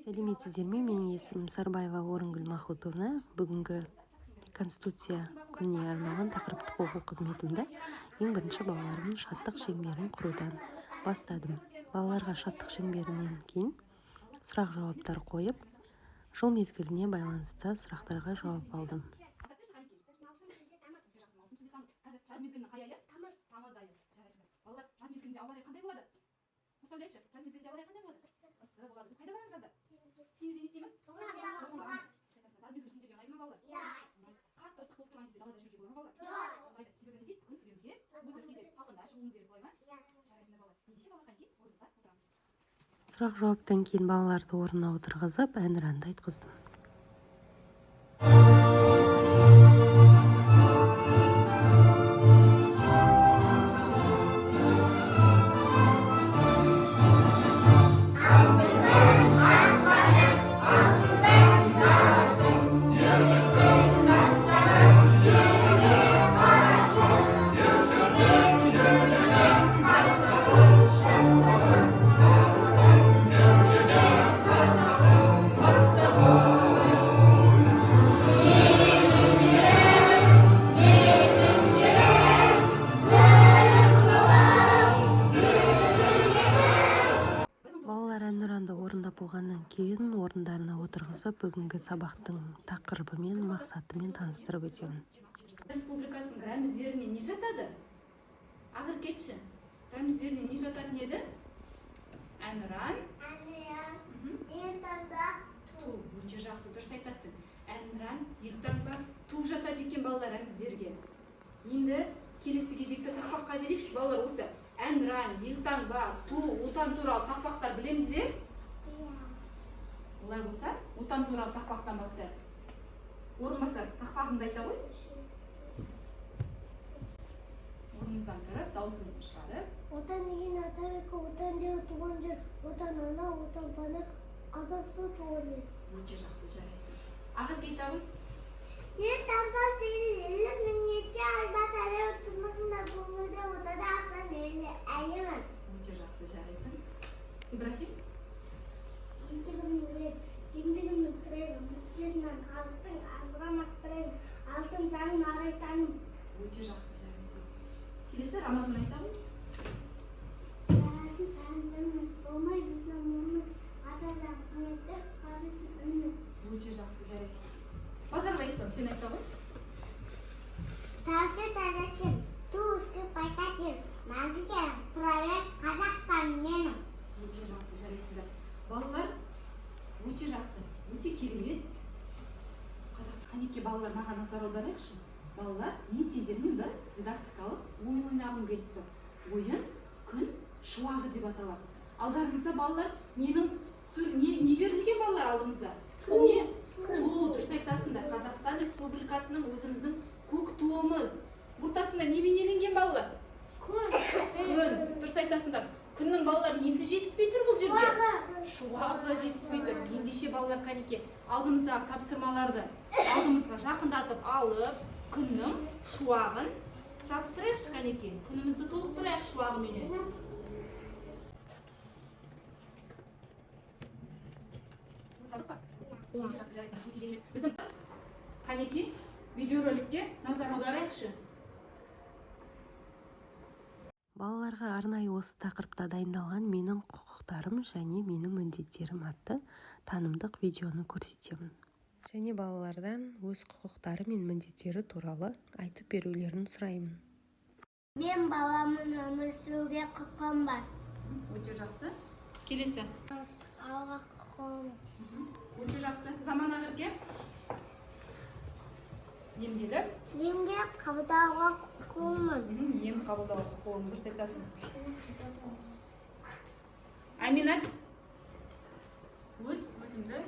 Сәлеметсіздер ме? Менің есімім Сарбаева Орынгүл Махутовна. Бүгінгі Конституция күніне арналған тақырыптық оқу қызметімді ең бірінші балалармен шаттық шеңберін құрудан бастадым. Балаларға шаттық шеңберінен кейін сұрақ-жауаптар қойып, жыл мезгіліне байланысты сұрақтарға жауап алдым. Жаз мезгілінің қай айы? Тамыз. Тамыз айы. Жарайсыңдар. Балалар, жаз мезгілінде ауа райы қандай болады? Мұстафа, айтшы, жаз мезгілінде ауа райы қандай болады? Ыссы болады. Біз қайда барамыз жазда? Теңізде не істейміз? Суға. Жаз мезгілі сендерге ұнайды ма, балалар? Иә. Қатты ыстық болып тұрған кезде далада жүруге бола ма, балалар? Жоқ. Болмайды. Себебі не істейді? Күн төбемізге өтіп кетеді. Салқында шығуымыз керек, солай ма? Иә. Жарайсыңдар, балалар. Ендеше, балалар, қанекей, орнымызға отырамыз. Сұрақ-жауаптан кейін балаларды орнына отырғызып, әнұранды айтқыздым. Балалар әнұранды орындап болғаннан кейін орындарына отырғызып, бүгінгі сабақтың тақырыбымен, мақсатымен таныстырып өтемін. Республикасының рәміздеріне не жатады? Ақыр кетші. Рәміздеріне не жататын еді? Әнұран, ту. Өте жақсы, дұрыс айтасың. Әнұран, елтаңба, ту жатады екен, балалар, рәміздерге. Енді келесі кезекті тақпаққа берейікші, балалар. Осы әнұран, елтаңба, ту, отан туралы тақпақтар білеміз бе? Олай болса, отан туралы тақпақтан бастайық. Орынбасар, тақпағыңды айта ғой. Орныңыздан тұрып, дауысымызды шығарып. Отан деген атамекен, отан деген туған жер, отан ана, отан пана, Қазақстан туған ел. Өте жақсы, жарайсың. Ақерке, айта ғой. Ел таңба сенің елім міндетке арбат әлем тұнығында көңілде отада аспан елі әлемі. Өте жақсы, жарайсың. Ибрахим. Елдігімнің жүрегі, теңдігімнің тірегі, мүддесінен халықтың ажырамас бірлігі, алтын заңын арай таным. Өте жақсы, жарайсың. Келесі Рамазан айта ғой. Жарасын танысымыз, болмай біздің мұңымыз, ата заң қызметті шығарсын үніміз. Өте жақсы, жарайсың. Базарбай Ислам, сен айта ғой. Тасы таза тер, ту үсті пайта тер, мәңгі тұра бер Қазақстан менің. Өте жақсы, жарайсыңдар. Балалар, өте жақсы, өте керемет. Қазақстан. Қанеке, балалар, маған назар аударайықшы. Балалар, мен сендермен бір дидактикалық ойын ойнағым келіп тұр. Ойын «Күн шуағы» деп аталады. Алдарыңызда, балалар, менің не берілген, балалар, алдыңызда? Бұл не? Ту, дұрыс айтасыңдар. Қазақстан Республикасының өзіміздің көк туымыз. Ортасында не бейнеленген, балалар? Күн. Күн, дұрыс айтасыңдар. Күннің, балалар, несі жетіспей тұр бұл жерде? Шуағы жетіспей тұр. Ендеше, балалар, қанеке, алдымыздағы тапсырмаларды алдымызға жақындатып алып, күннің шуағын жабыстырайықшы. Қанеке, күнімізді толықтырайық шуағыменен. Табдық па? Өте жақсы, жарайсың, өте керемет. Біздің, қанеке, видеороликке назар аударайықшы. Балаларға арнайы осы тақырыпта дайындалған «Менің құқықтарым және менің міндеттерім» атты танымдық видеоны көрсетемін және балалардан өз құқықтары мен міндеттері туралы айтып берулерін сұраймын. Мен баламын, өмір сүруге құқым бар. Өте жақсы. Келесі. Алға құқығым. Өте жақсы. Заман Ақерке. Емделіп. Емге қабылдауға құқығымын. Ем қабылдау құқығын, дұрыс айтасың. Аминат. Өз өзімді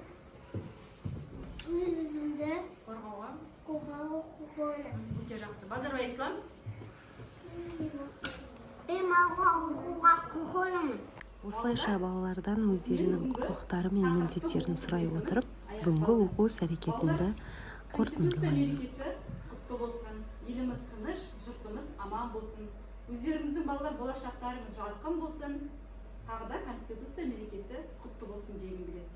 Өз өзімді қорғауға. қорғауға құқығым. Өте жақсы. Базарбай Ислам. Білім алуға, оқуға құқығым. Осылайша, балалардан өздерінің құқықтары мен міндеттерін сұрай отырып, бүгінгі оқу іс әрекетімді Конституция қорытындылаймын. мерекесі құтты болсын. Еліміз тыныш, жұртымыз аман болсын. Өздеріңіздің, балалар, болашақтарыңыз жарқын болсын. Тағы да Конституция мерекесі құтты болсын дегім келеді.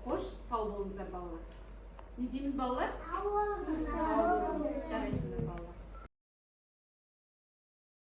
Қош. Сау болыңыздар, балалар. Не дейміз, балалар? Сау болыңыз.